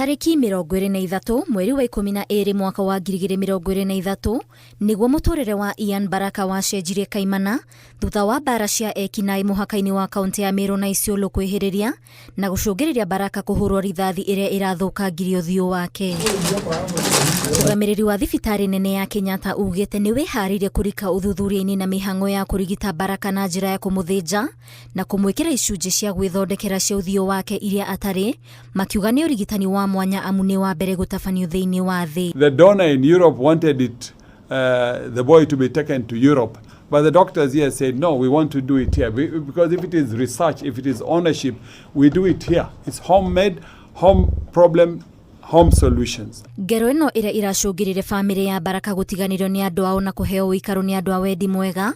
Tarĩki 23 mweri wa 12 mwaka wa 2023 nĩguo mũtũrĩre wa Ian Baraka wacenjirie kaimana thutha wa mbara cia ekinaĩ mũhaka-inĩ wa kaũntĩ ya Meru na Isiolo kwĩhĩrĩria na gũcũngĩrĩria Baraka kũhũrwo rithathi ĩrĩa ĩrathũkangirie ũthiũ wake. Mũrũgamĩrĩri wa thibitarĩ nene ya Kenyatta ugĩte nĩ wĩharĩirie kũrika ũthuthuria-inĩ na mĩhang'o ya kũrigita Baraka na njĩra ya kũmũthĩnja na kũmwĩkĩra icunjĩ cia gwĩthondekera cia ũthiũ wake iria atarĩ, makiuga nĩ ũrigitani wa mwanya amu nĩ wa mbere gũtabanio thĩinĩ wa thĩ. The donor in Europe wanted it, the boy to be taken to Europe. But the doctors here said, "No, we want to do it here." Because if it is research, if it is ownership, we do it here. It's homemade, home problem, home solutions. Ngero ĩno ĩrĩa ĩracũngĩrĩire bamĩrĩ ya Baraka gũtiganĩrio nĩ andũ ao na kũheo ũikaro nĩ andũ a wendi mwega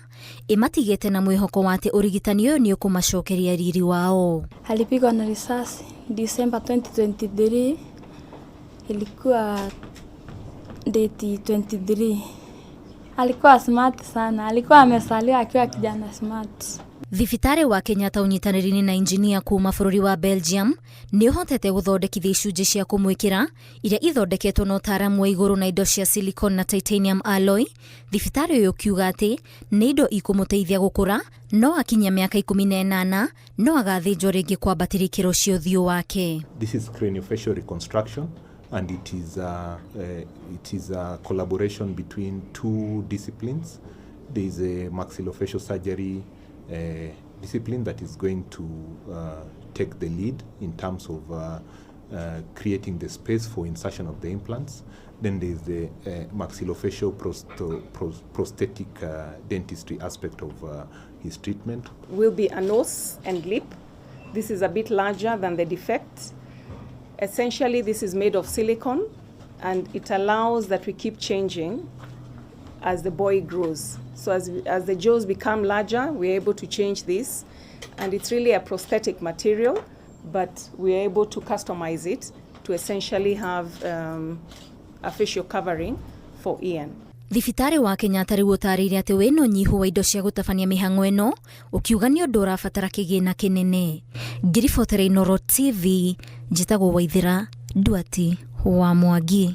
ĩmatigĩte na mwĩhoko wa atĩ ũrigitani ũyũ nĩ ũkũmacokeria riri wao. Alipigwa na risasi December 2023, ilikuwa date 23. Alikuwa smart sana, alikuwa amesaliwa akiwa kijana smart. Thibitarĩ wa Kenyatta ũnyitanĩri-inĩ na injinia kuma bũrũri wa Belgium nĩ ũhotete gũthondekithia icunjĩ cia kũmwĩkĩra iria ithondeketwo na ũtaaramu wa igũrũ na indo cia silicone na titanium alloy. Thibitarĩ ũyũ ũkiuga atĩ nĩ indo ikũmũteithia gũkũra no akinyia mĩaka 18 no agathĩnjwo rĩngĩ kwambatĩria ikĩro cia ũthiũ wake. This is craniofacial reconstruction, and it is a collaboration between two disciplines. There is a maxillofacial surgery discipline that is going to take the lead in terms of creating the space for insertion of the implants. Then there is the maxillofacial prosthetic dentistry aspect of his treatment. Will be a nose and lip. This is a bit larger than the defect. Essentially, this is made of silicone and it allows that we keep changing as the boy grows. So as the jaws become larger, we're able to change this. And it's really a prosthetic material, but we're able to customize it to essentially have a facial covering for Ian. Thibitarĩ wa Kenyatta rĩu ũtarĩirie atĩ wĩna ũnyihu wa indo cia gũtabania mĩhang'o ĩno, ũkiuga nĩ ũndũ ũrabatara kĩgĩna kĩnene. Ngĩribotera Inooro TV, njĩtagwo Waithĩra Nduati wa Mwangi.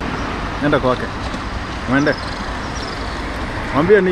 Nenda kwake. Mwende. Mwambie ni